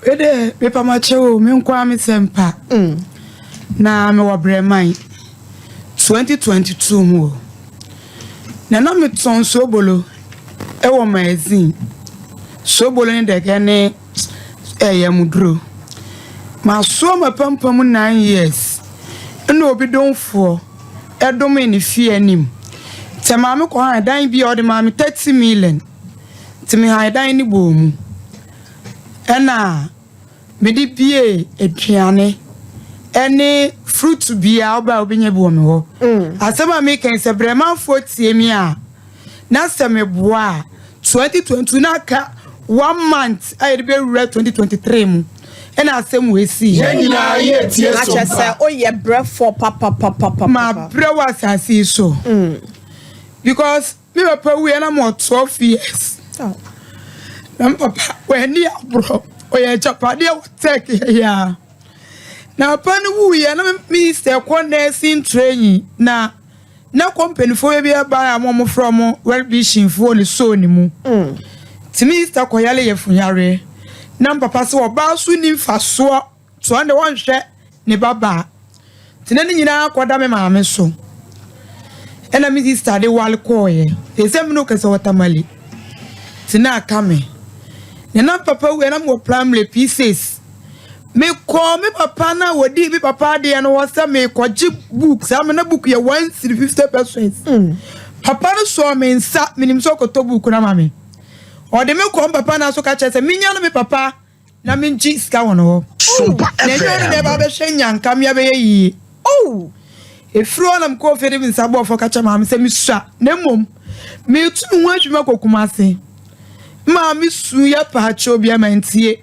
Wei deɛ mepamakyɛw o, me nko ara me sɛ mpa. Na mewɔ Brɛman 2022 mu o. Na na metɔn soobolo wɔ magazine. Soobolo ne dɛgɛ ne ɛyamuduro. Masoa m'apampam 9 years ɛna obi domfoɔ ɛdomee ne fie anim. Sɛ maame kɔ han dan bi a ɔde maame 30 million. Nti me han dan ne bɔɔ mu. Ɛna mede bie aduane ɛne fruit biara ɔba a wobɛnya bi wɔ me hɔ. Asɛm a meka yi, sɛ brɛmanfoɔ tie mi a, na sɛ meboa a, 2022 na aka one month a yɛde bɛwura 2023 mu ɛna asɛm wɔ esi. Yɛn nyinaa yɛ tie Na kyerɛ sɛ Sompa. woyɛ brɛfoɔ papapapapa. Mabrɛ wɔ asase yi so because me papa wuiɛ na mewɔ 12 years. Oh. Na me papa wɔani aborɔ, ɔyɛ agyapadeɛ wɔ tech yɛyɛ na papa no wuiɛ na me sɛ kɔ nursing training na kɔ mpanimfoɔ bi aba a mo frɛ mo World Vision foɔ ne so ne mu nti me sister kɔyale yɛ funyare na me papa sɛ ɔbaa so ni mfasoɔ toa ne wɔnhwɛ ne babaa nti na ne nyinaa kɔda me maame so. Ɛna me sister de wale kɔɔyɛ ɛsɛ me no kɛsɛ wɔtamale nti na aka me ne na papa wuiɛ na mewɔ primary P6. Mekɔɔ me papa na wɔdi me papa adeɛ no hɔ sɛ mekɔgye book. Saa me na book yɛ 1 cedi 50 pesewas. Papa no sɔɔ me nsa, menim sɛ ɔkɔtɔ book no ama me. Ɔde me kɔ me papa na so ka kyerɛ sɛ menya no me papa na mengye sika wɔ no hɔ Sompa na ɛnyɛ ɔno na FM. ɛba bɛhwɛ nyanka me abɛyɛ yie. Oh. Efiri hɔ na mekɔɔ fie de me nsa bɔɔfo ka kyerɛ maame sɛ mesua na mmom metu me ho adwuma kɔ Kumase. Maame su yɛ paakyɛw bi ama ntie.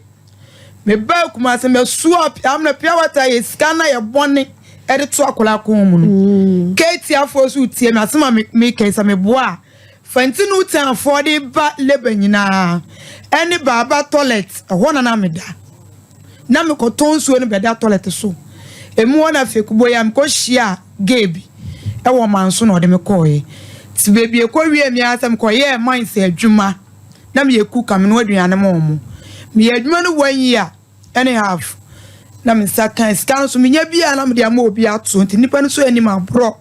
Mebaa Kumase, mɛsoa pia amena pia wata yɛ sika na yɛ bɔne ɛde to akwadaa kɔn mu no. Keetiafoɔ so tie me asɛm a meka yi sɛ meboa a Fanti no tanfoɔ de ba labour nyinaa ɛne baaba toilet ɛhɔ na na meda na mekɔtɔn nsuo no bɛda toilet so. Emu hɔ na fekubo yi a mekɔhyia gay bi ɛwɔ manso na ɔde me kɔɔɛ nti beebi ekɔ wie mi asɛ mekɔyɛɛ mines adwuma na meyɛ cook a menoa aduane ma ɔmo. Meyɛ adwuma no one year and a half na me nsa kan sika nso menya bi a na mede ama obi ato nti nipa no so anim aborɔ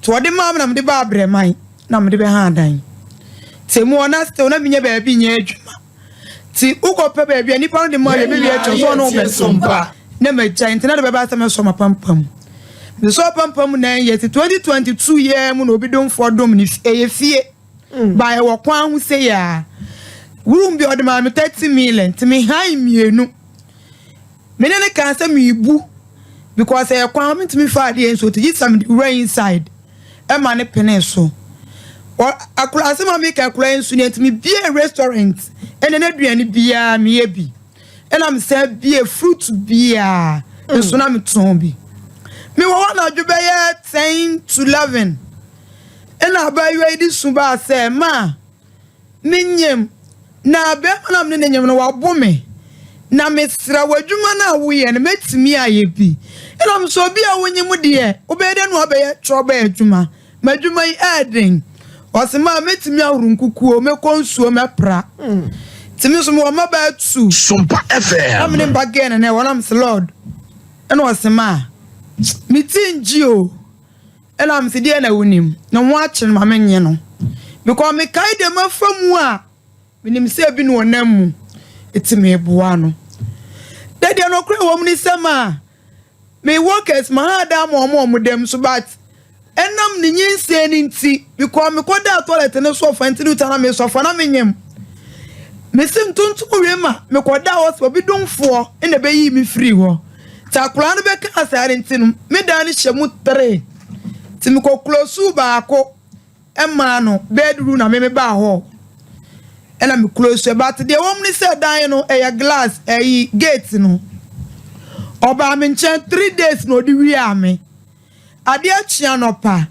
nti ɔde maa me na mede ba abrɛman na mede bɛha adan. Nti emu hɔ na still na menya baabi nyɛ adwuma nti wokɔpɛ baabi a nipa no de maa yɛ baabi atwa so ɔno wobɛso na magya nti na de bɛba sɛ mɛsɔ mapampam. Mesɔ pampam na yɛ ti 2022 yɛ mu na obi domfoɔ dom ne ɛyɛ fie ba ɛwɔ kwan ho sɛ yɛ a room bi ɔde maa me 30 million nti me han mmienu. Me ne ne kan sɛ meebu because ɛyɛ kwan ho, mentumi fa adeɛ nso nti gye sɛ mede wura inside ɛma ne pene so. Akora asɛm a meka akora yi nso ne nti mebie restaurant ɛne n'aduane biara meyɛ bi ɛna mesan bie fruit biara nso na metɔn bi. Mewɔ hɔ anadwo bɛyɛ 10 to 11 ɛna abaayewa yi de su baa sɛ maa menyam na bɛrima na mene ne nyam no wabo me na mesrɛ w'adwuma no a woyɛ no mɛtumi ayɛ bi. Ɛna m sɛ obi a wonyim deɛ wobɛyɛ dɛ no wabɛyɛ trɔba adwuma ma adwuma yi ɛɛden. Ɔse maa mɛtumi ahoro nkukuo, mɛkɔ nsuo, mɛpra. Nti me nso mewɔ mmabaa tu Sompa na mene FM. mba gɛɛ no nɛ wɔnam sɛ Lord. Ɛna ɔse maa me ti ngye o. Ɛna mese deɛ na wonim na ho akyere ma menye no because mekae deɛ mafa mu a menim sɛ bi ne ɔnam mu ɛti meboa no dɛdeɛ no ɔkora wɔ mu ne sɛm a me workers ma ha da ma ɔmo ɔmo dɛm so, but ɛnam ne nyinsɛn ne nti because mekɔdaa toilet ne so ɔfa nti ne ta na mesɔfa na menyam mesi ntontom wie ma mekɔdaa hɔ sɛ obi domfoɔ ɛna ɛbɛyii me firi hɔ nti akwaraa no bɛka asare nti no me dan no hyɛ mu tere nti mekɔ close baako ɛmaa no bedroom na meme baa hɔ ɛna me close. But deɛ wɔm ne sɛ dan no ɛyɛ glass, ɛyi gate no ɔbaa me nkyɛn 3 days na ɔde wia me. Adeɛ kyea nɔpa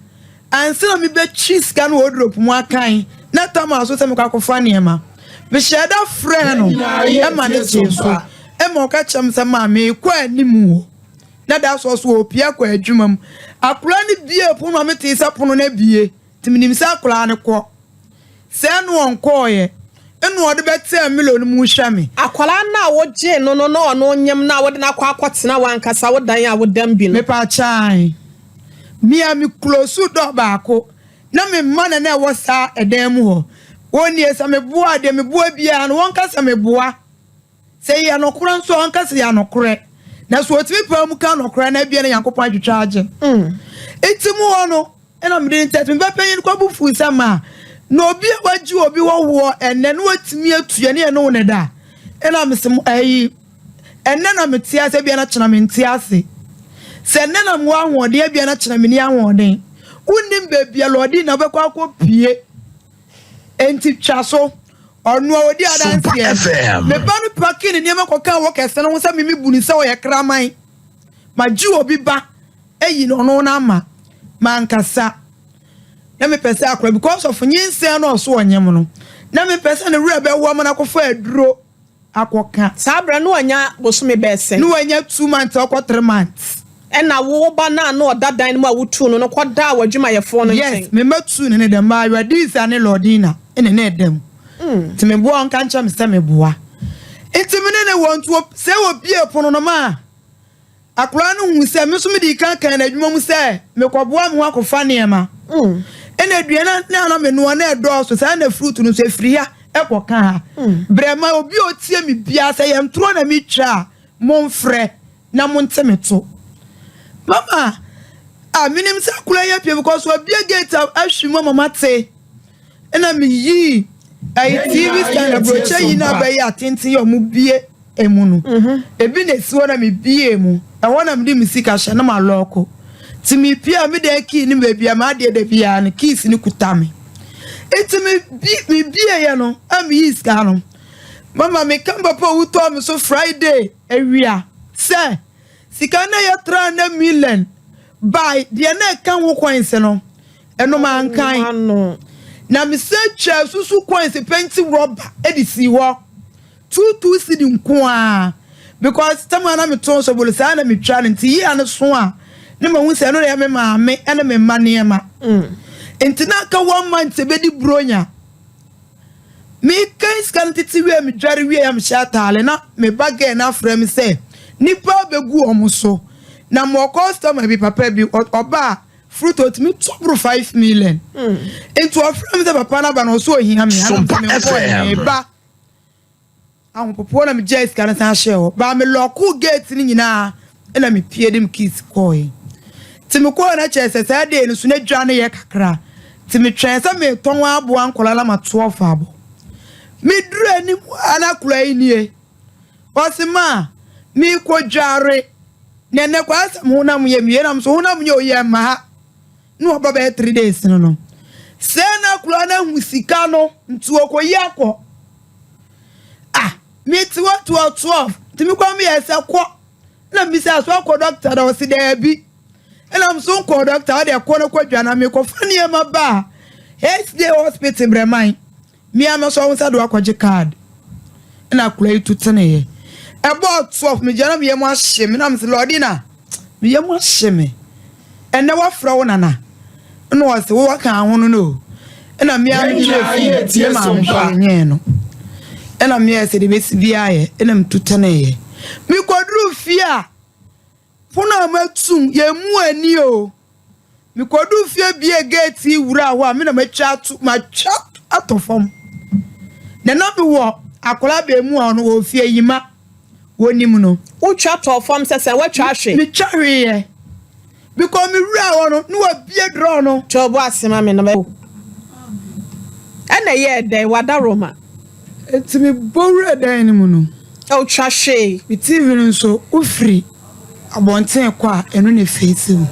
ansa na mebɛtwi sika no wɔ wardrobe mu akan na tam aso sɛ mekɔ akɔfa nneɛma. Mehyɛ da frɛ no ɛma ne gyee so ɛma ɔka kyerɛ me sɛ maa meekɔ anim wɔ na da so so ɔpia kɔ adwuma mu. Akwaraa no bie pono a metee sɛ pono no abie nti menim sɛ akwaraa no kɔ sɛ no ɔnkɔɔyɛ. Ɛna ɔde bɛtɛɛ Milo no mu hwɛ me. Akwadaa no a wogyee no no na ɔno nyem no a wode no akɔ akɔtena w'ankasa wo dan a wodam bi no. Mepaakyɛw, me a me close door baako na me mma na na ɛwɔ saa ɛdan mu hɔ. Wɔn nie, sɛ meboa a, deɛ meboa biara no, wɔnka sɛ meboa. Sɛ ɛyɛ nokorɛ nso a, ɔnka sɛ ɛyɛ nokorɛ. Na sɛ ɔtumi paa mu ka nokorɛ no a, ebia na Nyankopɔn atwitwa agye. Nti mu hɔ no, ɛna mede ne tɛt me ba panyin kɔ bo fuu sɛ ma na obi a wagye obi hɔhoɔ ɛnɛ na watumi atua ne ɛne wo ne da. Ɛna mese mo ɛyi ɛnɛ na mete ase ebia na kyena mente ase. Sɛ ɛnɛ na mewɔ ahoɔden ebia na kyena menni ahoɔden. Wonnim baabi a lɔɔde na wobɛkɔ akɔ pie. Enti twa so. Ɔno a ɔdi adanseɛ. Me ba no paki ne nneɛma kɔkaa wɔ kɛse no ho sɛ me mebu no sɛ ɔyɛ kraman. Magye obi ba ayi no ɔno no ama. Mankasa. Na mepɛ sɛ akora because of nyinsɛn no ɔso ɔnyem no. Na mepɛ sɛ ne werɛ bɛwo ama no akɔfa aduro akɔka. Saa berɛ no na wanya bosome bɛyɛ sɛn? Na wanya 2 months ɔkɔ 3 months. Ɛna wo ba no a na ɔda dan no mu a wotuu no no kɔdaa w'adwumayɛfoɔ no nkyɛn? Yes, me mma tuu no ne dɛm. Maayewa Diza ne Lordina ne ne da mu. Nti meboa ɔnka nkyerɛ me sɛ meboa. Nti me ne ne wɔ nti sɛ wɔbie pono no ma akwadaa no hu sɛ me nso mede kan kan n'adwuma mu sɛ mekɔboa me ho akɔfa nneɛma. Ɛna aduane na na menoa na ɛdɔɔso saa na fruit no nso ɛfiri ha ɛkɔka ha. Brɛ ma obi a ɔtie me biara sɛ yɛn ntorɔ na metwa a momfrɛ na monte me to. Mama a menim sɛ akwadaa yi apue because wabie gate a ahwi mu ama mate. Ɛna meyii ɛyi TV stand aburokyɛ yi na abɛyɛ atenten yɛ ɔmo bie emu no. Ebi na esi hɔ na mebie mu. Ɛhɔ na mede me sika hyɛ na ma lock. Nti mepie a mede key ne baabi a m'adeɛ da biara no keys no kuta me. Nti mebie yɛ no a meyii sika no. Mama meka papa owu tɔɔ me so Friday awia sɛ sika no yɛ 300 million by deɛ na ɛka ho coins no ɛno mankan. Na mesɛ twa susu coins penti rɔba de si hɔ 2 2 cedi nko a because tam a na metɔn sobolo saa na metwa no nti yia no so a ne mahu sɛ ɛno na ɛyɛ me maame ne me mma nneɛma. Nti na aka one month ebedi buronya. Mekan sika no tete wie medware wie a mehyɛ ataale na me ba girl no afrɛ me sɛ nipa abɛgu wɔn so na mewɔ customer bi papa bi ɔba a fruit otumi tɔ boro 5 million. Nti ɔfrɛ me sɛ papa no aba na ɔso ohia me anam sɛ menkɔɔ ne ba ahopopoɔ na megyaa sika no san hyɛɛ hɔ baa me lock gate no nyinaa ɛna mepie de me keys kɔɔe. Nti mekɔɔ no kyerɛ sɛ saa day no so na dwa no yɛ kakra nti metwɛn sɛ metɔn aboa nkɔla na mato ɔfa abɔ. Meduru anim a na akɔla yi nie ɔse ma meekɔ dware na ɛnɛ kɔ asɛm honam yɛ mie nam so honam yɛ oyɛ mma ha na ɔba bɛyɛ 3 days no sɛ na akɔla no ahu sika no nti ɔkɔyi akɔ. Ah, mete hɔ 12 12 nti mekɔ meyɛ sɛ kɔ na mbisa so akɔ doctor na ɔse daabi ɛna nso nkɔ doctor ɔde ɛkɔ no kɔ dwa na mekɔfa nneɛma ba a HD hospital brɛman mmea no so ɔho sɛ de wakɔgye card ɛna akora yi tu teneeɛ. Ɛbɔɔ 12 megyina na meyɛ mu ahye me na mesɛ Lordina meyɛ mu ahye me ɛnɛ wafrɛ wo nana ɛna ɔse wo waka ho no no ɛna mmea no kyerɛ fi ne maame hwɛ nyɛɛ no ɛna mmea sɛ de bɛsi biara yɛ ɛna metu teneeɛ. Mekɔduru fie a pono a matum yɛmu ani o. Mekɔduru fie bie gate yi wura hɔ a me na matwa ato matwa atɔ fam na na mewɔ akwadaa baamu a ɔno wɔ fie yima wɔnim no. Wotwa tɔ fam sɛ woatwa ahwe? Metwa hweeɛ because me wura hɔ no na wabie drawer no. Twɛ ɔbɔ ase ma me na bɛ ɛna ɛyɛɛ dɛn wada Roma? Nti mebɔ wura dan no mu no. Wotwa hwee. Me TV no nso wofiri abɔnten kɔ a ɛno na efeesi wo.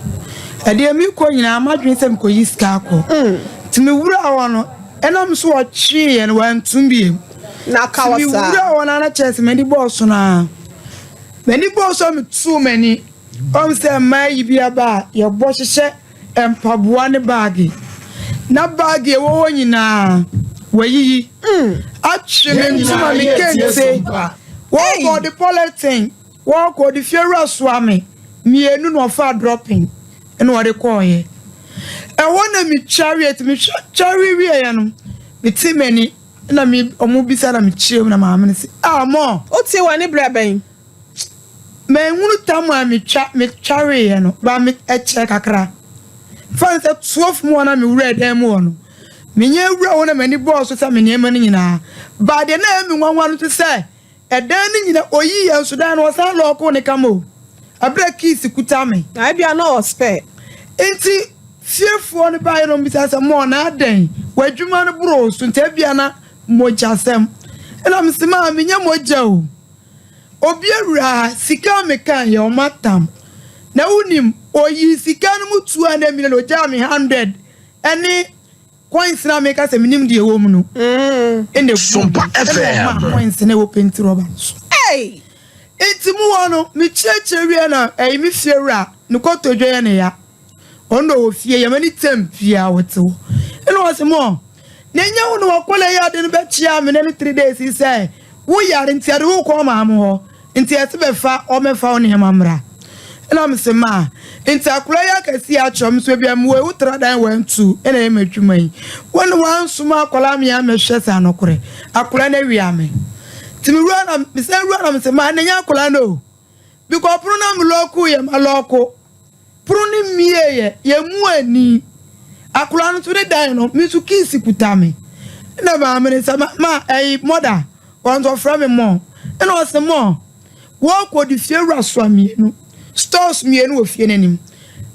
Ɛdeɛ mekɔ nyinaa madwene sɛ mekɔyi sika akɔ. Nti mewura hɔ no ɛnam so wɔtweeɛ no wantum biem. Na aka wɔ saa. Nti mewura hɔ no ana kyerɛ sɛ m'ani bɔɔ so no a m'ani bɔɔ so a metuu m'ani. Ɔm sɛ mmaa yi bi aba a yɛbɔ hyehyɛ mpaboa ne baage. Na baage ɛwɔ hɔ nyinaa wɔayiyi. Atwe me ntoma me kente. Wɔkɔ ɔde polythene wɔkɔ ɔde fiewura soa me mmienu na ɔfa dropping ɛna ɔde kɔɔyɛ. Ɛhɔ na metwa wie nti metwa wie wieɛ no mete m'ani. Na me ɔmo bisa na mekyerɛ mu na maame no se, ah mɔ. Wotee w'ani berɛ bɛn? Manhunu tam a metwa metwareeɛ no, ba me ɛkyɛɛ kakra. Fa no sɛ 12 mu hɔ na mewuraa dan mu hɔ no, menya wura hɔ na m'ani bɔɔ so sɛ me nneɛma no nyinaa. Ba deɛ na ɛyɛ me nwanwa no nso sɛ, ɛdan no nyina ɔyii yɛn nso dan no ɔsan lɔɔkoo ne kama o, ɛberɛ a keys kuta me. Na ebia na ɔwɔ spare. Nti fiefoɔ no baeɛ na wɔbisaa sɛ, Mɔ, na adɛn? W'adwuma no boro wo so nti ebia na mogyasɛm. Ɛna mese, Maa, menyɛ mogya o. Obi awura ha, sika a mekae yɛ ɔma tam. Na wonim, oyii sika no mu 200 million, ogyaa me 100 ɛne coins no a meka sɛ menim deɛ ɛwɔ mu no. Ɛna egu mu, ɛna ɔmaa coins no ɛwɔ penti rɔba no so. Nti mu hɔ no, mekyerɛkyerɛ wie na ɛyi me fie wura, ne kotodwe yɛ ne ya. Ɔno na ɔwɔ fie, yɛma ne tɛm pii a ɔte hɔ. Ɛna ɔse mɔ, na ɛnyɛ wo na wakɔla yi ade no bɛkyea me na ne 3 days yi sɛ wo yare nti ɛde wo kɔ ɔmaame hɔ nti ɛse bɛfa ɔmɛfa wo nneɛma mmra. Ɛna mese ma, nti akɔla yi akɛse akyerɛ me so ebia mewɔ ewu tra dan wantu ɛna ɛyɛ m'adwuma yi. Wo ne wansoma akɔla me amɛhwɛ sɛ anokorɛ akɔla no awia me. Nti me wura na mesan wura na mese ma ɛna ɛnyɛ akɔla no o. Because pono na me lɔɔko yɛ ma lɔɔko. Pono no mmieeɛ, yɛmmu ani. Akwadaa no nso ne dan no, me nso keys kuta me. Ɛna maame no sɛ, ma, ma ɛyi mɔda, wɔn nso ɔfrɛ me mɔ. Ɛna ɔsɛ mɔ, wɔkɔ de fie wura soa mmienu, stores mmienu wɔ fie n'anim.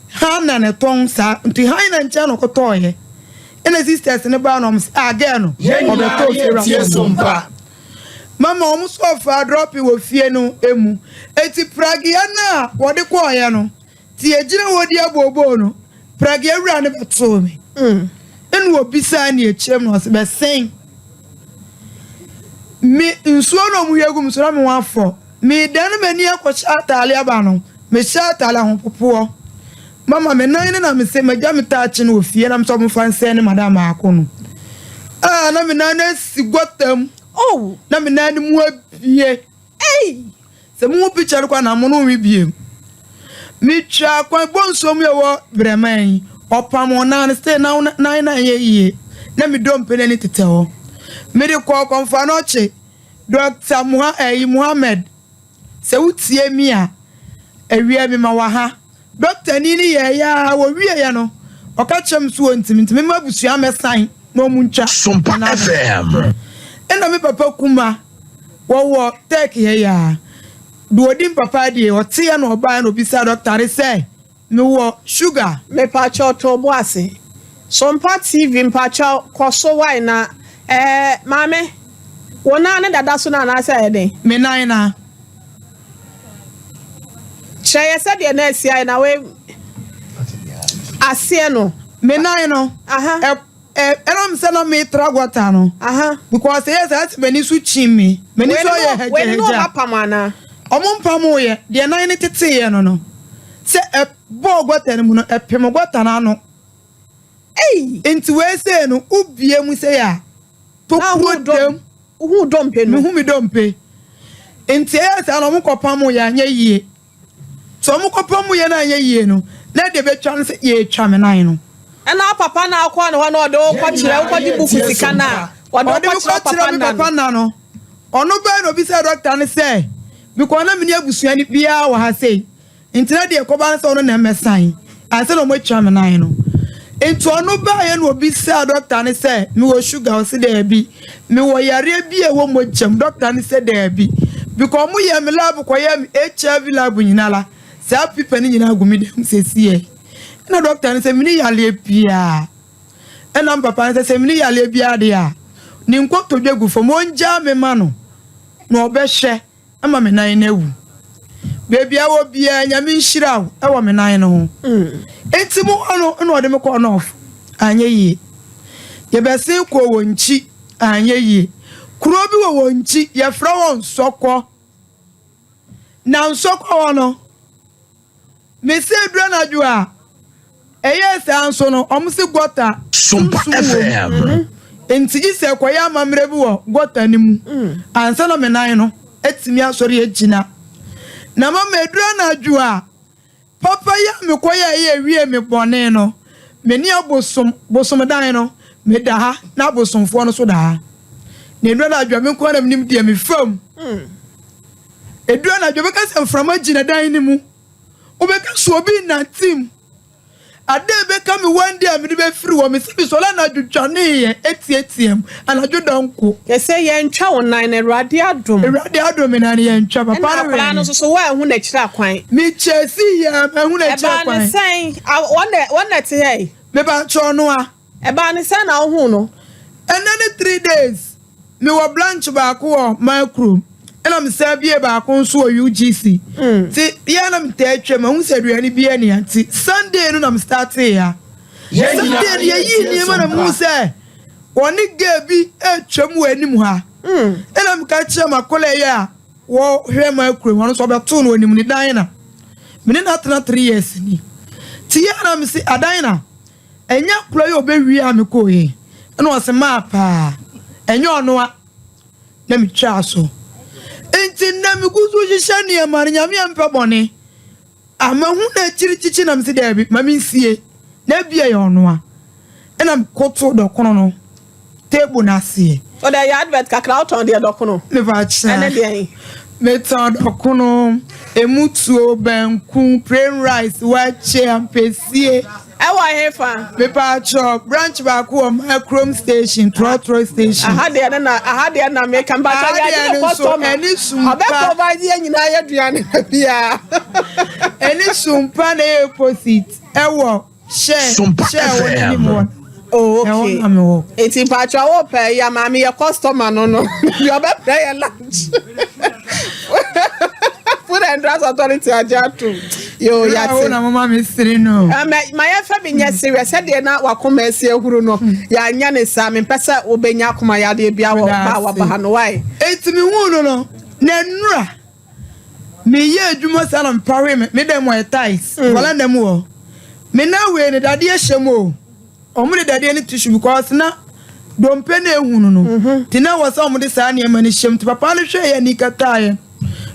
Hana na ɛtɔn saa, nti Hana nkyɛn na ɔkɔtɔɔyɛ. Ɛna sisters no baa na wɔn sɛ, ah girl no, ɔbɛtɔɔ fie wura soa mmienu. Mama wɔn nso ɔfaa drɔpe wɔ fie no mu. Enti pragea no a wɔde kɔeɛ no, nti yɛgyina hɔ di abooboo no, pragea wura no bɛtoo me. Ɛna ɔbisaa ne akyirem na ɔse bɛsen. Me nsuo na ɔmo hwie gu me so na me ho afɔ. Medane m'ani akɔhyɛ ataale aba no, mehyɛ ataale ahopopoɔ. Mama me nan no na mese magya me taakye no wɔ fie na mesɛ ɔmo fa nsɛn ne madam baako no. Ah, na me nan no asi gɔta mu. Oh! Na me nan no mu abie. Ei! Sɛ muhu picture no kɔ na mo no nwe biem. Metwa kwan bɔ nsuo mu yɛwɔ brɛman yi. Ɔpam wɔn nan no sɛ na nan na ɛnyɛ yie. Na me dompe no ani tetɛ hɔ. Mede kɔɔ kɔmfoa no ɔkye. Dr. Muha, ɛyi, Muhammad, sɛ wotie mi a, awia mi ma waha. Dɔktani no yɛeɛ ara, wɔwieeɛ no, ɔka kyerɛɛ me sɛ ɔntumi nti memma abusua mmɛsan na wɔn ntwa Sompa me nan no. FM. Ɛna me papa kuma, wɔwɔ Turkey ha yi ara, deɛ ɔdi me papa adie, ɔteeɛ na ɔbaeɛ na ɔbisaa dɔkta no sɛ mewɔ sugar. Mepakyɛw to bo ase. Sompa TV mpakyɛw kɔ so wai na ɛɛ maame wo nan no dada so no anaasɛ ɛyɛ den? Me nan na. Kyerɛ yɛ sɛdeɛ na asi ayɛ na wei aseɛ no. Me nan no, ɛnam sɛ na metra gɔta no, because ɛyɛ saa sɛ m'ani so kyim me, m'ani so ayɛ hɛgyahɛgya. Wei no ɔmo apam anaa? Ɔmo mpam yɛ, deɛ nan no teteeɛ no no, sɛ ɛbɔɔ gɔta no mu no, ɛpem gɔta no ano. Ei! Nti wei sei no, wobie mu sei a, tokuro dam. Wohu dompe no? Mehu me dompe. Nti ɛyɛ saa na ɔmo kɔpam yɛ anyɛ yie. Sɛ ɔmo kɔpam yɛ no anyɛ yie no, na deɛ bɛtwa no sɛ yɛtwa me nan no. Ɛna papa na akɔ ne hɔ na ɔde wo kɔkyerɛ wokɔgye buku sika no a ɔde wo Ɔde me kɔkyerɛ kɔkyerɛ papa me nna papa no. nna no. Ɔno bɛɛ na obisaa dɔkta no sɛ, because na menni abusua no biara wɔ ha sei. Nti na deɛ ɛkɔba no sɛ ɔno na ɛmɛsan ansa na wɔatwa me nan no. Nti ɔno baeɛ na obisaa dɔkta no sɛ mewɔ sugar, ɔse daabi. Mewɔ yareɛ bi a ɛwɔ mogya mu, dɔkta no sɛ daabi. Because ɔmo yɛɛ me lab kɔyɛɛ me HIV lab nyina la, saa pipa no nyinaa gu me dam sɛsiɛ. Ɛna dɔkta no sɛ meni yareɛ biara. Ɛna me papa no sɛ sɛ meni yareɛ biara deɛ a, ne nkotodwe gu fam, ɔngyaa me ma no na ɔbɛhwɛ. Ama me nan no awu. Baabi a wɔ biara Nyame nhyira wo wɔ me nan no ho. Enti mo hɔ no na ɔde me kɔɔ North, anyɛ yie. Yɛbɛsen kɔɔ Wonkyi, anyɛ yie. Kuro bi wɔ Wonkyi, yɛfrɛ hɔ Nsɔkɔ. Na Nsɔkɔ hɔ no, Mese eduru anadwo a, ɛyɛɛ saa nso no, wɔn se gɔta Sompa sunsum wɔ mu. FM. Nti gye sɛ ɛkɔyɛ amammerɛ bi wɔ gɔta no mu ansa na me nan no atumi asɔre agyina. Na mama eduru anadwo a, papa yi a mekɔyɛɛ yɛ ewie me bɔne no, me ne abosom, bosomdan no, meda ha na abosomfoɔ no nso da ha. Na ɛduru anadwo a, me nko ara na menim deɛ mefa mu. Ɛduru anadwo bɛka sɛ mframa gyina dan no mu. Wobɛka sɛ obi nnante mu. Ade a ɛbɛka me one day a mede bɛfiri hɔ, mese mesɔre anadwo dwaneeɛ atiatiam anadwo dɔnko. Ɛsɛ yɛntwa wo nan no, Awurade adom. Awurade adom me nan no yɛntwa, papa no wɛn. Ɛna akwadaa no nso so woanhu n'akyiri akwan. Mekyɛsi yɛ a mahu n'akyiri akwan. Ɛbaa ne sɛn? Wɔn na ɛte ha yi. Mepakyɛ ɔno a. Ɛbaa ne sɛn na wohuu no? Ɛnnɛ ne 3 days mewɔ branch baako wɔ my kurom, ɛna mesan bie baako nso wɔ UGC. Nti yɛn na metaa atwa mu ahu sɛ aduane bi ani nti Sunday no na me startee ya. Sunday no yɛyii nneɛma na mehu sɛ wɔne girl bi atwam wɔ anim ha. Ɛna meka kyerɛ m'akɔla yi a wɔhwɛ my kurom, ɔno nso ɔbɛtoo no anim ne dan na mene no atena 3 years ni. Nti yɛn na mese adan na ɛnyɛ akora yi a ɔbɛwie a mekɔɔ yi, ɛna ɔse maa paa ɛnyɛ ɔno a na metwaa so. Nti nnɛ megu so hyehyɛ nneɛma no, Nyame ampɛ bɔne amahu no akyiri kyikyi na mese daabi ma mensie na ebia yɛ ɔno a, ɛna mekoto dɔkono no table no aseɛ. Ɔde yɛ advert kakra, wotɔn deɛ dɔkono. Mepa kyɛ. Ɛne deɛn? Metɔn dɔkono, emu tuo, banku, plain rice, wakye, ampesie. Ɛwɔ he fa? Mepa branch baako wɔ Macrom station, trɔtrɔ station. Aha deɛ no na aha deɛ na meka mpakyɛ. Aha yɛ deɛ agye no ne nso, customer. Ɛne sumpa. Ɔbɛ provide yɛ nyinaa yɛ aduane na biara. Ɛne Sumpa na ɛyɛ opposite ɛwɔ hyɛ Sumpa hyɛ wɔ FM. n'anim hɔ. Oh, Ɛhɔ okay. na mewɔ. Eti mpakyɛ wo pɛ ya maame yɛ customer no deɛ ɔbɛpɛ yɛ lunch. Food and Drugs Authority agye atom. Yo, Wo yate. na mama me sere no. Ma yɛmfa bi nyɛ serious sɛdeɛ na wakoma asi ahuru no, yɛanyɛ ne saa. Mempɛ sɛ wobɛnya akoma yadeɛ bia wɔ ba a waba ha no wae. Eti mi hu no na nnura meyɛ adwuma saa na mepare me dɛm wɔ tiles valanda mu hɔ. Me na wei ne dadeɛ hyɛ mu o, ɔmo de dadeɛ ne tissue because na dompe na ehu no. Nti na wɔ sɛ ɔmo de saa nneɛma no hyɛ mu, nti papa no hwɛ yɛ ni kataeɛ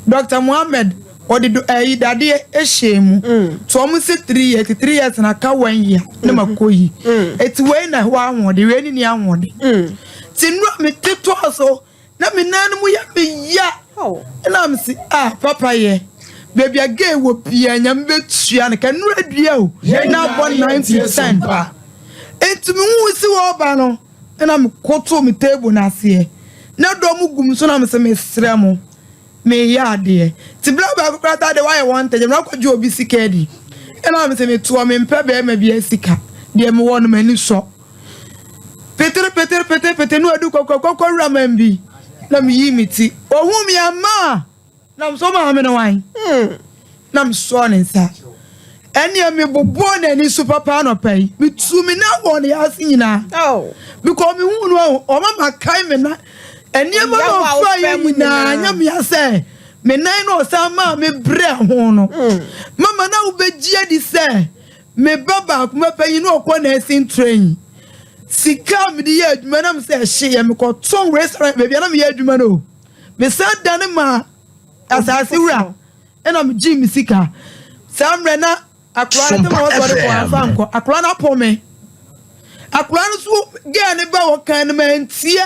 Dr Mohammed ɔde do ɛyi dadeɛ ehyɛ mu nti ɔmo si 3 years, 3 years na aka one year ne ma kɔ yi. Eti wei na ɛwɔ ahoɔden, wei ne ni ahoɔden. Nti nnura me te toa so na me nan no mu yɛ me ya. Oh. Ɛna me si ah, papa yɛ beebi a gay wɔ bia Nyame bɛtua no ka nnura dua o na abɔ 9 to 10. Nti me hu si wɔ ɔba no, ɛna me koto me table n'aseɛ na dɔm gu mu so na me sɛ mesrɛ mo, meyɛ adeɛ nti bere baako koraa taa de wayɛ wɔn ntɛgyɛ na wakɔgye obi sika adi, ɛna me sɛ metoɔ mempɛ bɛrima bi sika deɛ mewɔ no m'ani sɔ petere petere petere petere ne wadu kɔkɔ kɔkɔ wura man bi na meyi me ti ohun mi ama na me so maame no wan na mesɔɔ ne nsa, ɛnea mebobɔɔ n'ani so papa anɔpa yi, metu me nan wɔ ne ase nyinaa Oh. because mehu no, ɔma makae me na nneɛma na Ɔyaw a ɔfa yɛ wofɛ mu nyinaa nyinaa. nyɛ mea sɛ me nan na ɔsan maa me brɛ ho no. Mama na wobɛgye adi sɛ me ba baako mɛpanyin na ɔkɔ nursing training, sika a mede yɛ adwuma nam sɛ ɛhye yɛ mekɔtɔn restaurant baabi a na meyɛ adwuma no o, mesan dane ma asase wura ɛna megye me sika. Saa mmerɛ na akora no tɛm a wɔsɔre kɔ afa nkɔ akora no apɔ me, akora no so gɛɛ ne ba wɔ kan no mantie.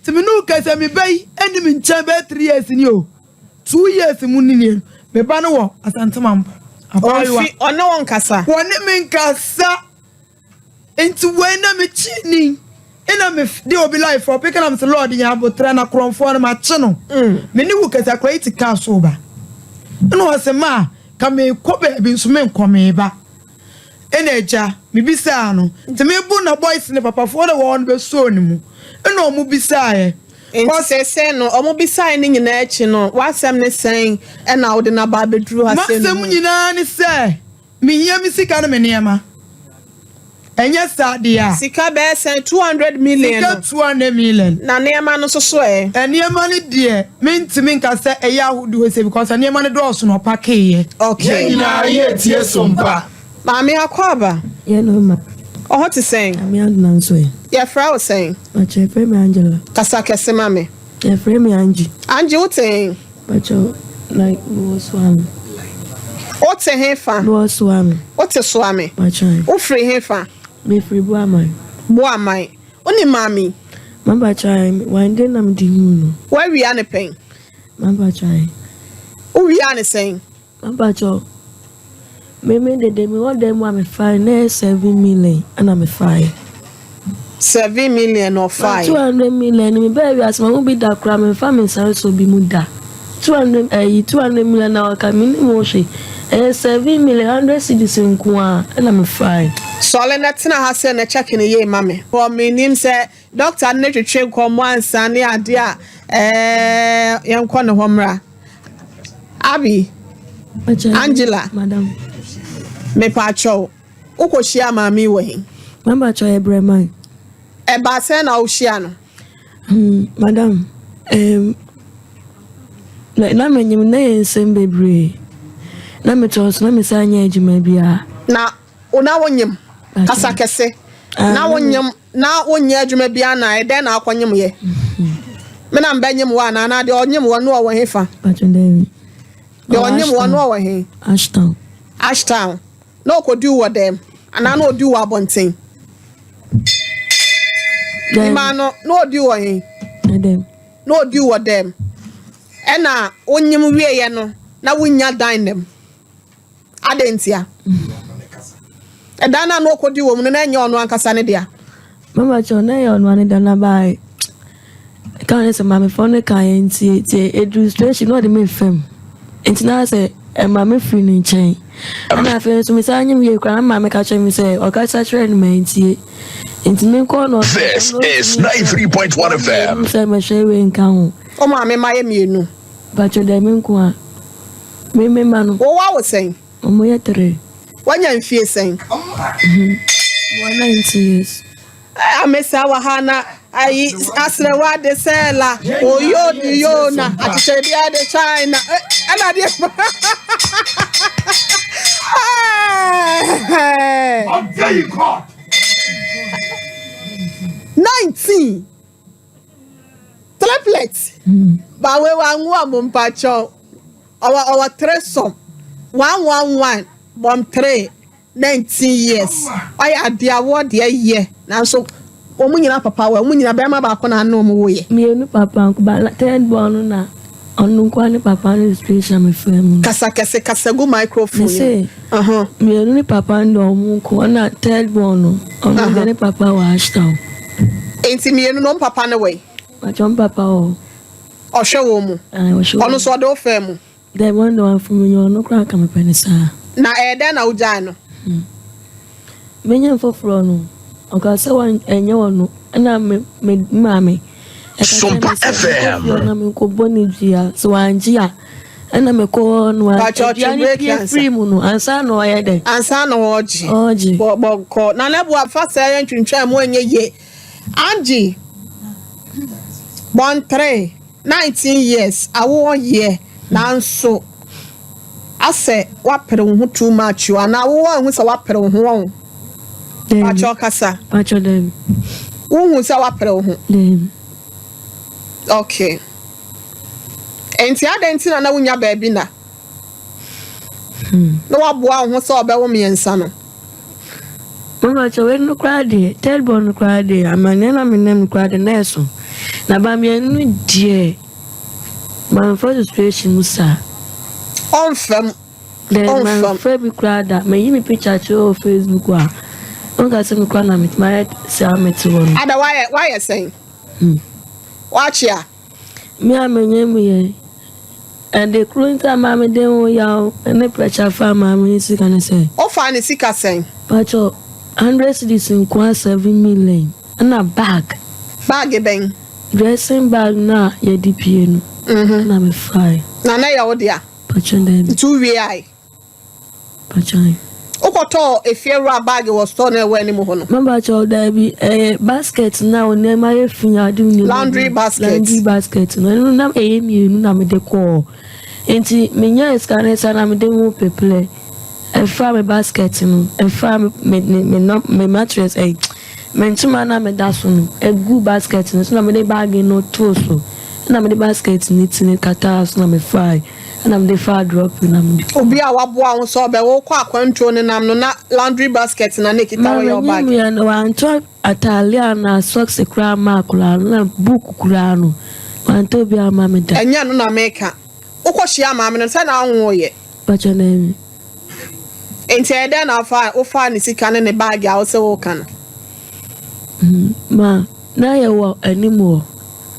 Nti me ne wo kasa, me ba yi anim nkyɛn bɛyɛ 3 years ni o, 2 years mu ni nie, me ba no wɔ Asantemampo abaayewa. Ɔmfi ɔne wo nkasa. Wɔne me nkasa. Nti wei na mekyi ni ɛna me de obi life ɔpeka na mesɛ Lord nya abotrɛ na korɔmfoɔ no makye no. Me ne wo kasa, akora yi te kaa so ba, ɛna ɔsɛ ma ka mekɔ baabi nso menkɔ meba, ɛna agya mebisaa no nti mebu na boys ne papafoɔ na wɔn no bɛsuo ne mu, ɛna ɔmo bisaeɛ. Nti sese no ɔmo bisae ne nyinaa akyi no, w'asɛm ne sɛn ɛna wode n'aba abɛduru ha sɛ no Masɛm mu? Nyinaa ne sɛ mehia me sika no, me nneɛma, ɛnyɛ saa deɛ a Sika bɛyɛ sɛn? 200 million Sika no? 200 million. Na nneɛma no nso so ɛ? Nneɛma no deɛ, mentumi nka sɛ ɛyɛ ahodoɔ sɛ because nneɛma no dɔɔso na ɔpakeeɛ. Okay. Yɛn nyinaa yɛ tie Sompa. Maame, akɔ aba. Yɛ no ma. Ɔhɔ te sɛn? Ame adona nso ɛ. Yɛfrɛ wo sɛn? Pakyɛ, yɛfrɛ me Angela. Kasa kɛse ma me. Yɛfrɛ me Angie. Angie, wo te? Pakyɛ, like mewɔ Soame. Wote he fa? Mewɔ Soame. Wote Soame? Pakyɛ. Wofiri he fa? Mefiri Boaman. Boaman. Wone maame? Mampakyɛw ae, one day na mede huu no. Woawia no pɛn? Mampakyɛw ae. Wowiaa no sɛn? Mampakyɛw, me me dede mewɔ dan mu a mefae na ɛyɛ 7 million ɛna mefae. 7 million na ɔfae. 200 million no mebaa wiase mahu bi da koraa memfa me nsa nsɔ bi mu da. 200 ɛyi 200 million na ɔka mennim ho hwee. Ɛyɛ 7 million 100 cedis nko ara ɛna mefae. Sɔle na tena ha sɛ na check no yie ma me. Wɔ menim sɛ doctor no ne twetwe nkɔmmɔ ansa ne adeɛ a ɛɛ yɛnkɔ ne hɔ mmra. Abi, Angela, Madam. Mepaakyɛw, wokɔhyiaa maame yi wɔ he? Mampakyɛw yɛ brɛ man. Ɛbaa sɛn na wohyia no? Madam, na menyim na yɛ nsɛm bebree. Na metɔ so na mesan nyɛ adwuma biara. Na wo na wonyim kasa kɛse. Na wonyim na wonyɛ adwuma biara na ɛdɛn na akɔnyim yɛ? Me na mbɛnyim wo anaa na deɛ ɔnyim wɔ no ɔwɔ he fa? Deɛ ɔnyim wɔ no ɔwɔ he? Ashtown. Ashtown. Na ɔkɔdi wɔ dɛm anaa na ɔdi wɔ abɔnten? Nimaa no na ɔdi wɔ he? Dɛm. Na ɔdi wɔ dɛm. Ɛna wonyim wieɛ no na wonya dan nam. Adɛn ntia? Ɛdan no a na ɔkɔdi wɔ mu no na ɛnyɛ ɔno ankasa ne dea. Mama kyɛw na ɛyɛ ɔno ane da na baae. Ka ne sɛ maamefoɔ no ka yɛn ntie tie eduru situation na ɔde me fam. Nti na sɛ ɛma me firi ne nkyɛn. Ɛna afei nso mesan nyim yie koraa na maame ka kyerɛ me sɛ ɔkasa kyerɛ no ma ntie. Nti me nkɔ na This is 93.1 FM. Sɛ mɛhwɛ wei nka ho. Wo maame ma yɛ mmienu. Patro dɛ me nko a. Me ma no. Wɔwɔ awo sɛn? Ɔmo yɛ three. Wanya mfie sɛn? Wɔ 19 years. Amesa wɔ ha na ayi asrɛwa de sɛ la oyo di yo na ahyehyɛdeɛ de China ɛna deɛ. Obey God. 19 triplet bawe wangu a mo mpakyɛw ɔwɔ threesome one one one bɔm three 19 years ɔyɛ adeɛ awɔ deɛ yɛ nanso wɔn nyinaa papa wɔ wɔn nyinaa bɛrima baako na ano wɔn wɔ yɛ. Mmienu papa nko ba third born no na ɔno nko ne papa no situation me fɛ mu. Kasa kɛse, kasa gu microphone. Me se mmienu ne papa no de ɔmo nko ɔna third born no ɔno de ne papa wɔ Ashtown. Nti mmienu no papa no wɔ yi? Bàtɛ ɔmo papa wɔ. Ɔhwɛ wɔn mu? Ɔno nso ɔde ɔfɛ mu? Dɛ wɔn de wɔn afɔ mu nyɛ ɔno koraa ka mepɛ ne saa. Na ɛyɛ dɛn na wogyae no? Menye foforɔ no ɔka sɛ wɔn ɛnyɛ wɔn no ɛna me maame. Sompa FM. Na mekɔbɔ ne dua sɛ wangye a ɛna mekɔ no aduane pie firi mu no ansa na ɔyɛ dɛ. Ansa na ɔgye. Ɔgye. Bɔ kɔ na ne boa fa sɛ yɛ ntwintwan mu ɛnyɛ yie. Angie born three 19 years awoɔ yɛ nanso asɛ wapere wo ho too much o anaa wowɔ ehu sɛ wapere wo ho wɔn? Pakyɛ ɔkasa. Pakyɛ dɛm. Wohu sɛ wapere wo ho? Dɛm. Okay, nti adɛn nti na wonya baabi na waboa wo ho sɛ ɔbɛwo mmiɛnsa no? Mama kyɛ wei no koraa deɛ third born no koraa deɛ amanneɛ na menam no koraa deɛ na ɛso na ba mmienu no deɛ mamfa situation mu saa. Ɔmfam. Dɛ mamfa bi koraa da. Mayi me picture kyerɛ wɔ Facebook a ɔnka sɛ me koraa na mayɛ saa mete hɔ no. Ada wayɛ sɛn? Wakye a. Me a menyɛ mu yɛ ɛde kuro nti a maame de ho yaw ne pressure fa maame ne sika ne sɛ. Ɔfa ne sika sɛn? Pakyɛ 100 cedis nkoa 7 million ɛna bag. Bag bɛn? Dressing bag na yɛde pie no. Ɛna mefae. Na ɛyɛ wo dea? Pakyɛ dɛbi. Nti wowie ae? Pakyɛ. Wokɔtɔɔ efiewura bag wɔ store na ɛwɔ anim hɔ no? Mama kyɛw daabi, ɛyɛ basket na wo nneɛma yɛ fi ade nneɛma. Laundry basket. Laundry basket no ɛno na ɛyɛ mmienu na mede kɔɔ nti menya sika ne sa na mede ho peplɛ ɛfa me basket no ɛfa me mattress ɛy me ntoma na meda so no egu basket no so na mede bag no too so na mede basket ne ti ne kataa so na mefae. Ɛna mede faa drop na mede. Obi a waboa wo sɛ ɔbɛwo kɔ akwantuo no nam no na laundry basket na na ɛkita wɔ yɛ Maame ɔbag. nyim yɛ no wantɔ ataale anaa socks koraa ma akwadaa no na book koraa no wantɔ bi ama me da. Ɛnyɛ no na meka. Wokɔ hyia maame no sɛ na anwo yɛ. Pakyɛ na ɛmi. Nti ɛyɛ dɛn na wofa wofaa ne sika ne ne baage a wosɛ woka no? Ma na yɛwɔ anim hɔ.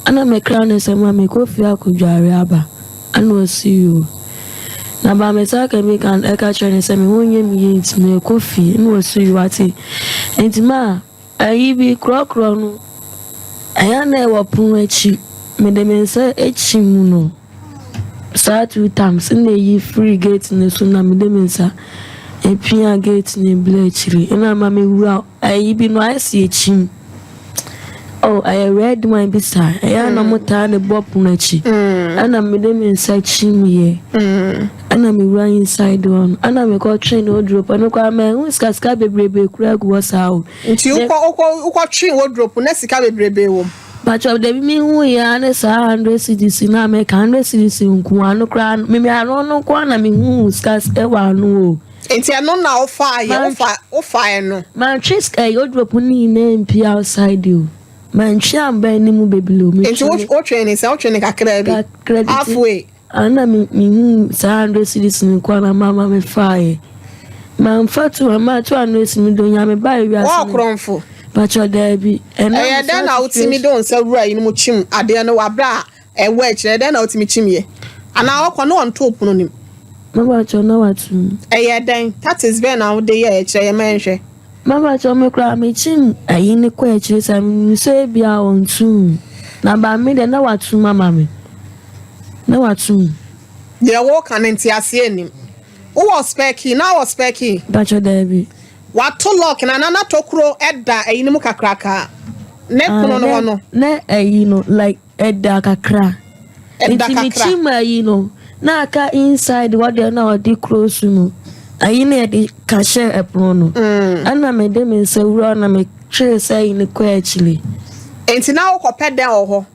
Ɛna mekra no sɛ ma mekɔ fie akɔdware aba. Ɛna ɔsi yoo. Na ba me sa ka mi kan ɛka kyerɛ no sɛ me ho nyɛ me yie nti mekɔ fie. Ɛna ɔsi yoo ate. Nti ma ayi bi korɔkorɔ no ɛyɛ na ɛwɔ pono akyi. Mede me nsa akyi mu no. Saa two times na eyi firi gate no so na mede me nsa epia gate no bla akyiri ɛna ama me wura ayi bi no ayɛ sɛ ekyim. Oh, ɛyɛ red wine bi saa. Ɛyɛ a na ɔmo taa de bɔ pono akyi. Ɛna mede me nsa kyim yɛ. Ɛna me wura inside hɔ no. Ɛna mekɔ twe ne wardrobe. Ɛno koraa mɛhu sika sika bebrebe kura gu hɔ saa o. Nti wokɔ wokɔ wokɔ twe wardrobe na sika bebrebe wɔ mu. Pakyɛ dabi mi hu yɛ ne saa 100 cedis na mɛka 100 cedis nko ano koraa mimi ano no nko na mi hu sika ɛwɔ ano o. Nti ɛno na wofa yɛ wofa wofa ɛno. Mantwe sika yi wardrobe ne nyinaa mpi outside o. Mantwe amba anim bebree o. Nti wotwe ne sɛ wotwe ne kakra bi. Kakra bi. Halfway. Ana mi mi hu saa 100 cedis nko na mama mi fa yɛ. Mamfa two ama 200 mi do nyame ba ewiase. Wɔn korɔmfo. Pakyɛ daabi. Ɛyɛ dɛn na wotumi de wo nsa wura yi no mu kyim adeɛ no wɔ abere a ɛwɔ akyire? Ɛyɛ dɛn na wotumi kyim yɛ? Anaa ɔkɔ ne ɔnto pono nim? Mabakyɛ na watum. Ɛyɛ dɛn? Tactics bɛn na wode yɛ ɛkyerɛ yɛ ma yɛnhwɛ. Mabakyɛ me koraa mekyim ayi ne kɔ akyire sɛ menim sɛ ebia ɔntum. Na ba me deɛ na watum ama me. Na watum. Deɛ wɔka no nte aseɛ nim. Wowɔ spare key na wɔ spare key? Pakyɛ daabi. Wato lock na nana tokuro ɛda ɛyi no mu kakraka ne pono no hɔ no. Na ɛyi no like ɛda kakra. Ɛda Nti kakra. mekyim ayi no na aka inside hɔ deɛ na ɔde close no. Ayi na yɛde ka hyɛ ɛpono no. Ɛna mede me nsa wura na metwere sɛ ayi no kɔ akyire. Nti na wokɔpɛ dɛn wɔ hɔ?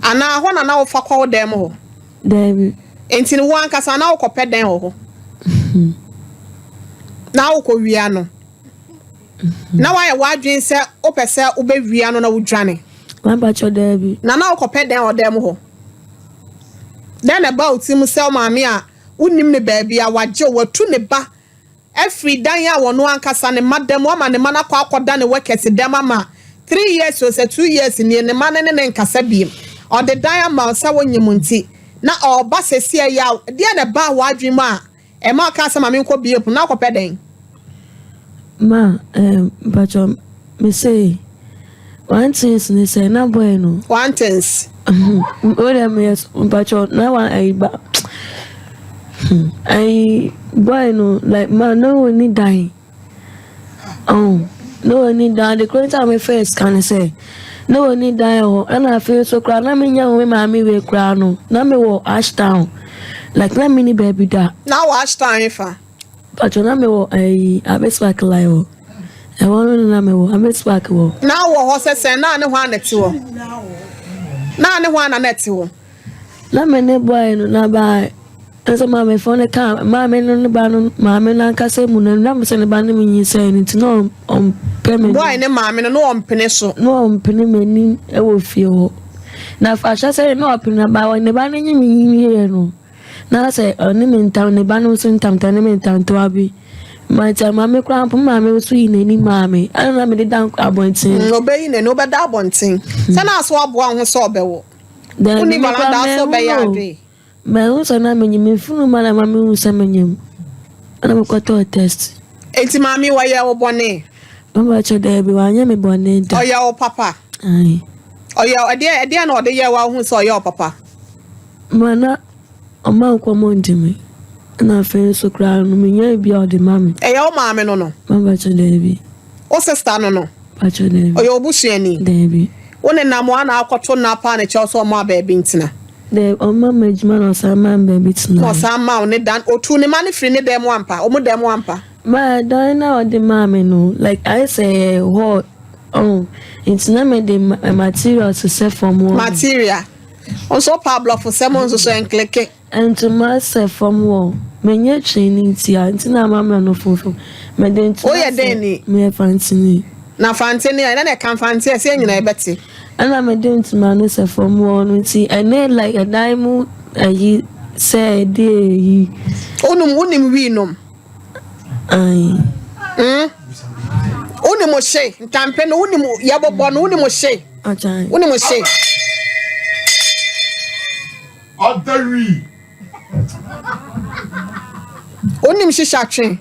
Anaa hɔ na na wofa kɔ wo dan mu hɔ? Daabi. Nti no wo ankasa na wokɔpɛ dɛn wɔ hɔ? Na wokɔ wia no. Na wayɛ w'adwene sɛ wopɛ sɛ wobɛwia no na wodwane? Mabakyɛ daabi. Na na wokɔpɛ dɛn wɔ dan mu hɔ? Dɛn na ɛba wo tirim sɛ wo maame a wonim ne baabi a wagye wo watu ne ba afiri dan a wɔno ankasa ne mma dam ama ne mma no akɔ akɔda ne workers dam ama 3 years o sɛ 2 years nie ne mma no ne ne nkasa biem, ɔde dan ama wo sɛ wonyim nti na ɔba sɛsi ɛyɛ a, deɛ na ɛbaa w'adwene mu a ɛma ɔka sɛ maame nkɔ bie po na akɔpɛ dɛn? Ma mpakyɛ me say one thing ne sɛ na boy no. One things. O de meyɛ mpakyɛ na wa ayi ba ayi boy no like ma na wɔ ni dan. Oh, na wɔ ni dan de kuro nta me first ka ne sɛ na wɔ ni dan hɔ. Ɛna afei nso koraa na menya wo me maame wei koraa no na me wɔ Ashtown, like na me ni baabi da. Na wɔ Ashtown fa? Pakyɛ na me wɔ ayi Abespark line hɔ, ɛhɔ no na me wɔ Abespark wɔ. Na wɔ hɔ sɛ sɛn na ne hɔ a na ɛte hɔ na ne hɔ a na na ɛte hɔ? Na me ne boy no na ba nso maamefo no ka maame no ne ba no maame no ankasa mu no nam sɛ ne ba no me nyinsɛn no nti na ɔmpɛ me. Boy ne maame no na ɔmpene so? Na ɔmpene m'anim wɔ fie hɔ na ahyɛ sɛ na ɔpene na ba ne ba no nye me yie no na sɛ ɔne me ntam ne ba no nso ntamtam ne me ntamtoa bi mate maame koraa mpo maame nso yi n'ani maame ɛna na mede da abɔnten. Ɔbɛyi n'ani wobɛda abɔnten sɛ na aso aboa wo ho sɛ ɔbɛwɔ Dabi, woni me koraa valanda so ɔbɛyɛ manhu o. ade. Mahu sɛ na menyim mefunu ma na ma mehu sɛ menyim ɛna mekɔtɔɔ test. Enti maame wɔyɛ wo bɔne? Mama kyɛ daabi, wanyɛ me bɔne da. Ɔyɛ wo papa? Ae. Ɔyɛ ɛdeɛ ɛdeɛ na ɔde yɛ wo a wohu sɛ ɔyɛ wo papa? Ma na ɔma nkɔmmɔ ndi me ɛna afei nso koraa no menya bi a ɔde ma me. Ɛyɛ wo maame no? Mama kyɛ daabi. Wo sister no? Pakyɛ daabi. Ɔyɛ wo busuani? Daabi. Wo ne nam a na akɔto nna paa ne kyɛw sɛ ɔmo a baabi ntena? Daabi, ɔma me adwuma na ɔsan ma me baabi tena. Na ɔsan ma wo ne dan, otu ne ma no firi ne dan mu ampa, ɔmo dan mu ampa? Ma dan na ɔde maa me no like ayɛ sɛ ɛyɛ hall oh, nti na mede materials sɛ fam hɔ. Material nso pa aborɔfo sɛm nso so ɛnkleke. Ntoma sɛ fam wɔ menyɛ twene nti a nti na ama me no funfun. Mede ntoma Woyɛ dɛn ni? Meyɛ fantini. Na fantini a ɛna na ɛka mfante a ɛsɛ yɛn nyinaa yɛbɛte. Ɛna mede ntoma no sɛ fam wɔ no nti ɛne like ɛdan mu ayi sɛ ɛde ayi. Wonom wonim wii nom. Ayi. Mm. Wonim hye ntampe no wonim yɛbobɔ no wonim hye. Ɔkyan. Wonim hye. Ɔda wii. Wonim hyehye atwe.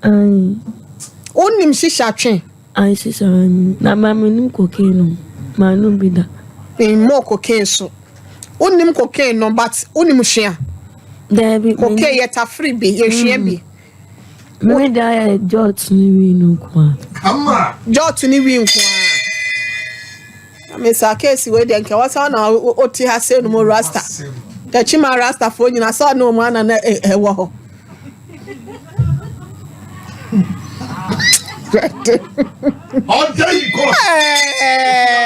Ayi. Wonim hyehye atwe. Ayi hyehye atwe. Na ma menim cocaine no. Ma nom bi da. Mmɔ cocaine so. Wonim cocaine no but wonim hwea. Dabi. Cocaine yɛ tafere bi yɛhwea bi. Me da yɛ jot ne wii no nko a. Kama. Jot ne wii nko a. Me sa case wei deɛ nka wɔsan na ɔte ha sɛ no mu rasta. Takyi ma rastafoɔ nyina sɛ ɔne wɔn ana na ɛwɔ hɔ. Ɔda yi court.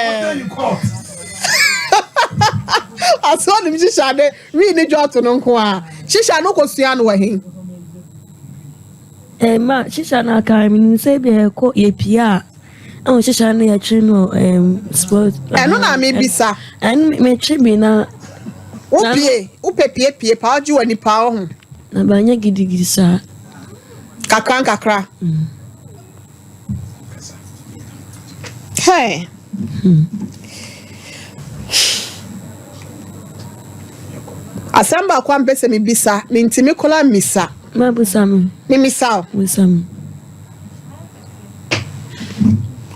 Ɔda yi court. Asɔ nim hyehyɛ ade wii ne jot no nko a. Hyehyɛ no kɔ sua no wɔ he. Ɛma hyehyɛ no aka menim sɛ bi ɛkɔ yɛpie a ɛwɔ hyehyɛ no yɛtwe no sport. Ɛno na mebisa. Ɛno metwe bi na. Wopie wopɛ piepie paa wogye wɔ nipa wo ho. Na banyɛ gidigidi saa. Kakra nkakra. Hey. Asɛm baako a mpɛ sɛ mebisa mentimi kola mmisa. Mabusa me. Memisa o. Busa me.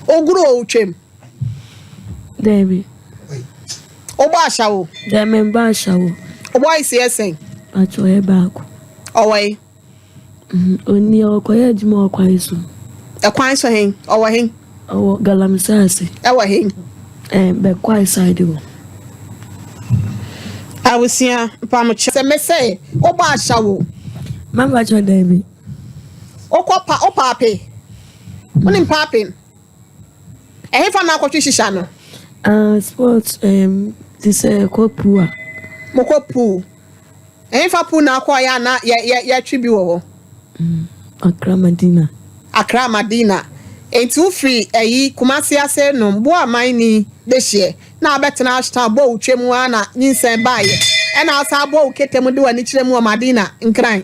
Oguru o twam. Dabi. Wobɔ ahyɛwo. Dɛ membɔ ahyɛwo. Wobɔ ayisi ɛsɛn. Atwa ɔyɛ baako. Ɔwɔ yi. Oni ɔkɔyɛ adwuma wɔ kwan so. Ɛkwan so hen? Ɔwɔ hen? Ɔwɔ galamsey ase. Ɛwɔ hen? Bɛkwae side hɔ. Abusua mpamokyɛ. Sɛ mesɛ wobɔ ahyɛwo. Mama kyerɛ dabi. Wokɔ pa wo paape. Wonim paape? Ɛhefa na akɔtwe hyehya no? Sport te sɛ ɛkɔ pool a. Mokɔ pool. Ɛhefa pool na akɔ yɛ ana yɛ yɛtwe bi wɔ hɔ? Accra Madina. Accra Madina. Enti wofiri ɛyi Kumasi ase nom bo aman ni dehyeɛ na abɛtena Ashtown bɔ wo twam a na nyinsɛn baayɛ. Ɛna asa abɔ wo kete mu de w'ani kyerɛ mu wɔ Madina Nkran.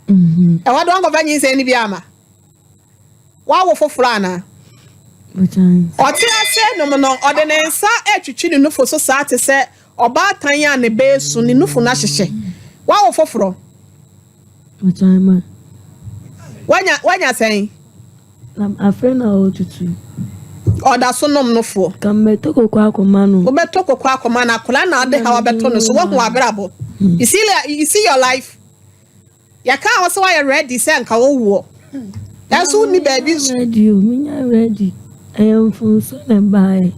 Ɛhɔ de wankɔfa nyinsɛn no bi ama. Wawo foforɔ anaa? Ɔte ase nom no ɔde ne nsa atwitwi ne nufo so saa te sɛ ɔbaatan a ne bɛɛ su ne nufo no ahyehyɛ. Wawo foforɔ. Wanya wanya sɛn? Na afei na ɔtutu. Ɔda so nom nofoɔ. Ka mbɛtɔ koko akɔma no. Wobɛtɔ koko akɔma no akwadaa na ɔde ha wabɛtɔ no so woahu abrabɔ. You see you see your life. Yɛka a wɔsɛ woayɛ ready sɛ nka wowoɔ. Nanso wonni baabi nso. Ready o, menya ready. Ɛyɛ mfomso na ɛbaeɛ.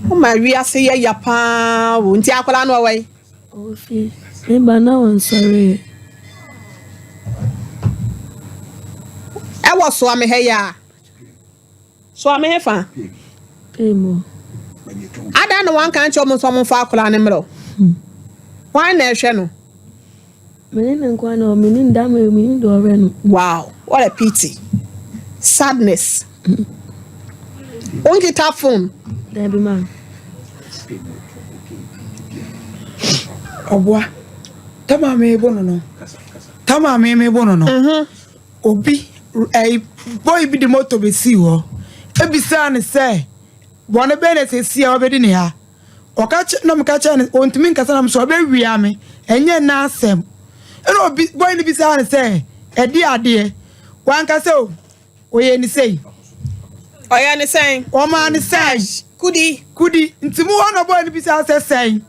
Woma wiase yɛ ya paa o. Nti akwadaa no ɔwɔ yi? Ɔwɔ fie. Me ba na wɔnsɔreeɛ. Ɛwɔ soame ha yi a. Soame he fa? Pay mu. Adan na wanka nkyerɛ ɔmo nso ɔmo mfa akwadaa no mmerɛ. Hwan na ɛhwɛ no? Mene ne nkwa na mene nda me mene de ɔhwɛ no. Wow, what a pity. Sadness. Wonkita phone? Dabi ma. Ɔboa. Tama me bo no no. Tama me me bo no no. Obi ɛyi boy bi de moto besi hɔ. Ebisa ne sɛ bɔne bɛn na sɛsi a ɔbɛdi ne ha. Ɔka kyerɛ na meka kyerɛ no ɔntumi nkasa nam so ɔbɛwia me ɛnyɛ n'asɛm. Ɛna obi boy no bisa ne sɛ ɛde adeɛ wankasa o ɔyɛ ne sɛyi. Ɔyɛ ne sɛn? Ɔmaa ne sɛn. Kudi. Kudi nti mu hɔ na boy no bisa sɛ sɛn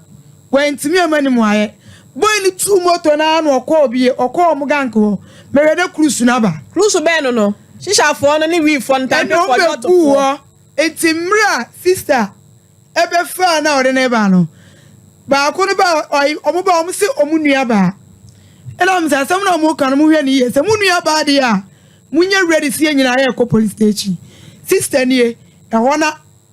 wantumi ama ne mu ayɛ. Boy no tu moto na na ɔkɔɔ obi ɔkɔɔ ɔmo gang hɔ mɛhwɛ ne cruise n'aba. Cruise bɛn no no hyehyafoɔ no ne wiifoɔ no Ɛna ɔmo ntampefoɔ bɛguu hɔ nti mmerɛ a sister ɛbɛfaa na ɔde ne ba no baako no ba ɔyi ɔmo ba ɔmo se ɔmo nua baa ɛna ɔmo sɛ asɛm na ɔmo ka no mo hwɛ ne yie sɛ mo nua baa deɛ a mo nyɛ ready si yɛn nyinaa yɛ kɔ police station sister nie ɛhɔ na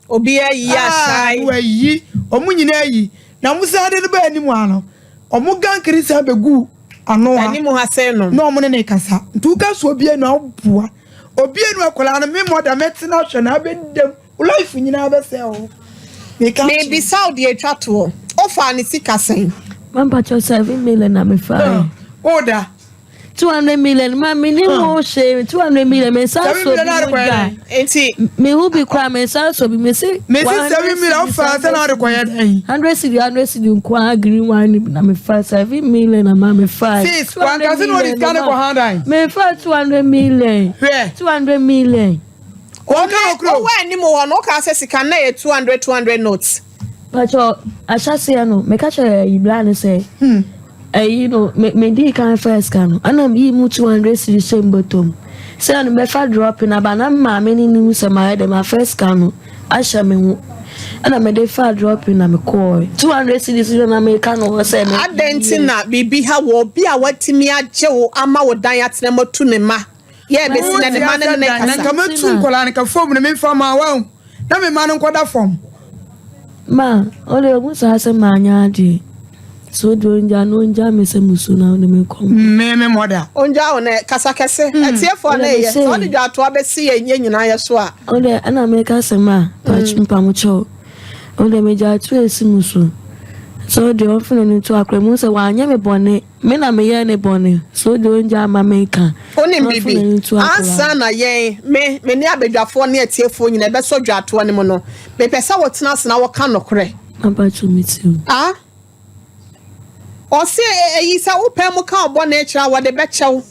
Obi ayi ahyɛn. wayi ɔmo nyinaa yi. Na ɔmo san de no baa anim ha no, ɔmo gankere san bɛguu ano ha. Anim ha sɛn nom. Na ɔmo ne no kasa. Nti woka sɛ obi anu a, woboa. Obi anu akwadaa no, me mɔda mɛtena ahwɛ no abɛda mu. Wo life nyinaa bɛsɛe o. Meka kyerɛ. Mebisa wo deɛ etwa toɔ, wofaa ne sika sɛn? Mampakyɛw 7 million na mefae. Woda. 200 million ma me ni ho hwee 200 million me nsa so bi mu da. Nti me ho bi kora me nsa so bi me se. Me se 7 million fa sɛ na ade kɔyɛ dɛn. 100 cedi 100 cedi nko a green wine na me fa 7 million na ma me fa. Sis wankase na ɔde sika ne kɔ han dan. Me fa 200 million. Hwɛ. 200 million. Wɔnka nokorɛ o. Wowɔ anim hɔ no wokaa sɛ sika no na ɛyɛ 200 200 notes. Pakyɛ ahyɛseɛ no meka kyerɛ ayi bra no sɛ ayi no me me dii kan faa sika no ɛna meyii mu 200 cedis hyɛ me bɔtɔ mu sɛ ɛno mɛfa dropping aba na me maame no nim sɛ mayɛ dɛ mafa sika no ahyɛ me ho ɛna mede faa dropping na mekɔɔ 200 cedis no na meka no hɔ sɛ me Adɛn nti na biribi ha wɔ obi a watumi agye wo ama wo dan atena mu atu ne mma Yɛ besi na ne mma ne ne kasa. Na nka mɛtu nkwadaa no ka fam no memfa ma wahu na me mma no nkɔda fam. Ma ɔde ɔmu saa sɛ maanyɛ adeɛ so ɔde ɔngya no ɔngya me sɛ musu na ɔde me kɔ. Me me mɔda. Ɔngya wo nɛ kasa kɛse atiefoɔ na ɛyɛ sɛ ɔde dwatoa bɛsi yɛ nyɛ nyinaa yɛ so a. Ɔde ɛna meka sɛ ma mpamokyɛw ɔde megya ato esi mu so sɛ ɔde ɔmfene no to akora mu sɛ wanyɛ me bɔne. Me na meyɛɛ ne bɔne, so wode ongya ama me nka? Wonim Na ɔmfa biribi? n'ani nto akwadaa Ansa no. na yɛn, me, me ne abadwafoɔ ne atiefoɔ nyinaa yɛbɛsɔ dwatoɔ no mu no, mepɛ sɛ wotena ase na woka nokorɛ. Mampakyɛw me ti o. Ah? Ɔse, e, eyi, sɛ wopɛ mu ka wo bɔne kyerɛ a, wɔde bɛkyɛ wo.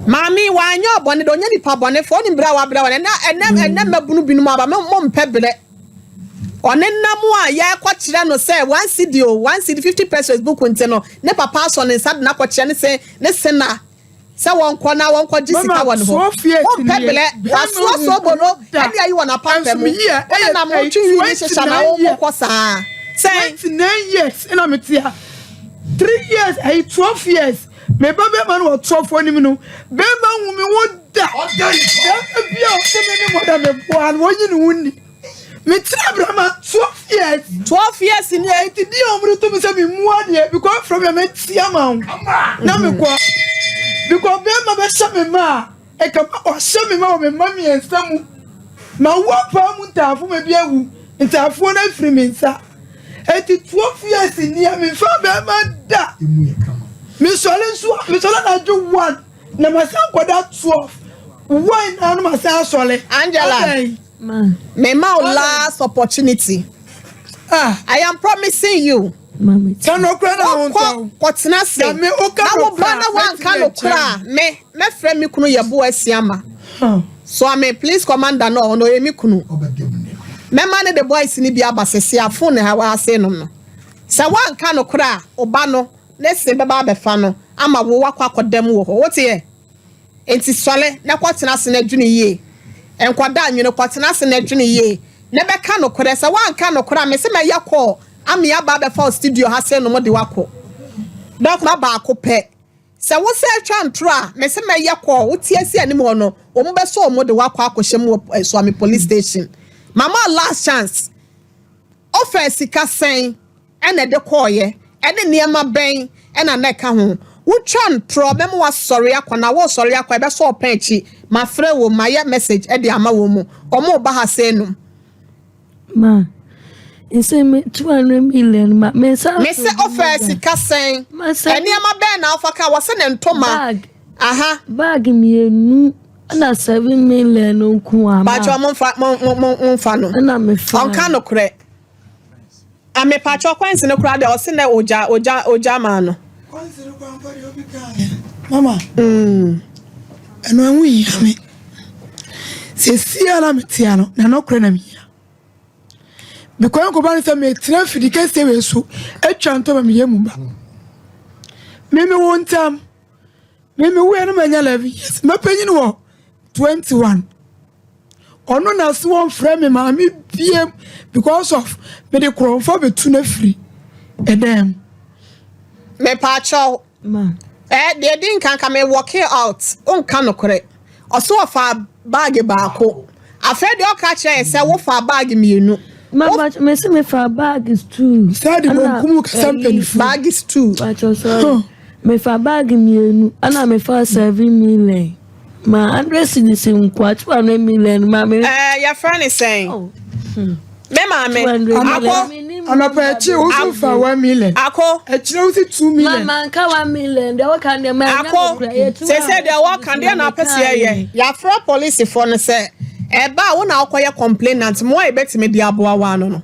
Maame yi, wanyɛ ɔbɔne da, ɔnyɛ nipa bɔnefoɔ. Wonim berɛ a wabrɛ wɔ no? Ɛnɛ, ɛnɛ, ɛnɛ mmabunu binom aba, mo, mompɛ berɛ. Ɔnenam a yɛrekɔkyerɛ no sɛ one cedi o, one cedi, 50 pesos book nti no, ne papa asɔ ne nsa de no akɔkyerɛ ne se ne sena sɛ wɔnkɔ na wɔnkɔgye sika wɔ ne hɔ. Wompɛ blɛ, wasoa soobolo ne ayi wɔ n'apampam mu. Wonenam wotwe wii ne hyehya na wokɔ saa. Sɛn? 29 years na mete ha. 3 years, ayi 12 years. Me ba bɛrima no wɔ 12 anim no, bɛrima hu me ho da. Bɛrima bi a ɔsɛ me ne mɔda meboa no, wɔnyi ne ho nni. Me tena brama 12 years. 12 years ni. Eti di a wɔn to mi sɛ mi mu adeɛ because from yɛ mɛ tia ma wo na mi kɔ because bɛrima bɛ hyɛ mi ma a ɛka ma ɔhyɛ mi ma wɔ mi ma mmiɛnsa mu ma wo apaa mu ntaafo ma bi awu ntaafoɔ no afiri mi nsa eti 12 years ni a mi nfa bɛrima da mi sɔre nso mi sɔre anadwo one na ma san kɔda 12 one na ma san asɔre. Angela. Ma. Me ma wo last opportunity. Ah. I am promising you. Ma me ti. Ka nɔkorɛ na wo ntɔ. Wokɔ kɔtena ase. Na me woka Na wo ba nɔkorɛ na a, wanka mɛtumi nɔkorɛ a, akyerɛ. me mɛfrɛ me kunu Yɛbo Asiama. Huh. So me police commander no ɔno ɔyɛ me kunu. Mɛma ne de boys no bi aba sese a phone ha wɔ ase nom no. Sɛ wanka nɔkorɛ a, wo ba no ne se bɛba abɛfa no ama wo wakɔ akɔda mu wɔ hɔ. Wote ɛ? Enti sɔre na kɔtena ase na dwene yie. Nkɔda nwene, kɔtena ase na dwene yie na bɛka nokorɛ. Sɛ woanka nokorɛ a, mese mɛyɛ call ame aba abɛfa wo studio ha sei nom de wo akɔ. Dɔkoma baako pɛ. Sɛ wo sɛ twa ntorɔ a, mese mɛyɛ call, wote asi anim hɔ no, wɔn bɛsɔ wɔn de wo akɔ akɔhyɛ mu wɔ Suame police station. Mama wo last chance. Wofaa sika sɛn? na ɛde kɔeɛ, ɛne nneɛma bɛn na na ɛka ho? Wotwa ntorɔ, mɛma woasɔre akɔ, na woresɔre akɔ a, ɛbɛsɔ wo pɛn akyi. Mafrɛ wɔn, mayɛ message de ama wɔn mu, wɔreba ha sɛ enum. Ma, nse me 200 million ma, me nsa Me se ɔfaa sika sɛn? Nneɛma bɛn na wofa kaa? Wɔse ne ntoma. Bag. Aha. Bag mmienu ɛna 7 million nko a. Pakyɛ momfa, momfa no. Ɛna mefa. Ɔnka nokorɛ. Ah mepakyɛw kwansi no koraa deɛ ɔse nɛ ogya ogya ogya maa no. Kwansi no koraa mpo deɛ obi kaa yɛ mama ɛno ɛho hia me sesia na metea no na nɔkorɛ na mehia because nkɔba no sɛ metena fidi kɛseɛ wei so atwa ntɔ ma meyɛ mu ba meme wo ntam Me me wuiɛ no manya 11 years mɛpanyin wɔ 21 ɔno na se wɔmfrɛ me maame biem because of mede korɔmfo bɛtu no afiri ɛdan mu. Mepaakyɛw eh deɛ di nka nka me walking out wonka nokorɛ ɔse ɔfaa bag baako afei deɛ ɔka kyerɛ yɛ sɛ wofaa bag mmienu. Mama mesi me fa bag stew. Saa de bonkum kasa mpanyinfo. Bag stew. Pacho sorry. Me fa bag mienu ana me fa 7 million. Ma 100 cedis nkoa 200 million ma me. Ɛɛ, yɛfrɛ ne sɛn? Oh. Me maame. Akɔ. Anɔpɛ akyi wosu fa 1 million. Akɔ. Akyire wosi 2 million. Mama nka 1 million deɛ wɔka deɛ ma. Akɔ sese deɛ wɔka deɛ na apɛ sɛ yɛyɛ, yɛafrɛ polisifoɔ no sɛ ɛba a wo na wokɔyɛ complainant mmoa a yɛbɛtumi de aboa wa no.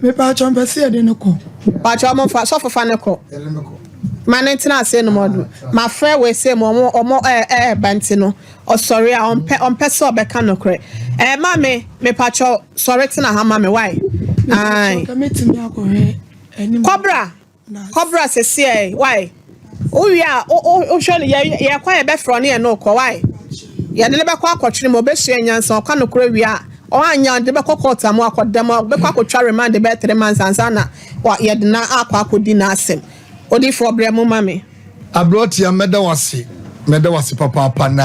Mepa atwa mpɛ sɛ yɛde ne kɔ. Pakyɛ, ɔmo fa sɔfo fa ne kɔ ma ne ntena ase no mɔdo. Mafrɛ wei sɛ mu ɔmo ɛɛ ɛɛba nti no ɔsɔre a ɔmpɛ sɛ ɔbɛka nokorɛ. Maame, mepakyɛ, sɔre tena ha ma me wae. Ae. Ka metumi akɔhwɛ anim. Kɔbra, kɔbra sɛsi ɛ wae. Wowie a wohwɛ no, yɛkɔ, yɛbɛfrɛ ne yɛ no kɔ wae. Yɛde ne bɛkɔ akɔtwene ma ɔbɛsua nyansa. Ɔka nokorɛ wie a, ɔanya de bɛkɔ court amu akɔdam, bɛkɔ akɔtwa remand bɛyɛ 3 months ansa na yɛde na akɔ akɔdi n'asɛm. Odiifoɔ, brɛ mu ma me. Aberɛtia, mɛda wase, mɛda wase papaapa na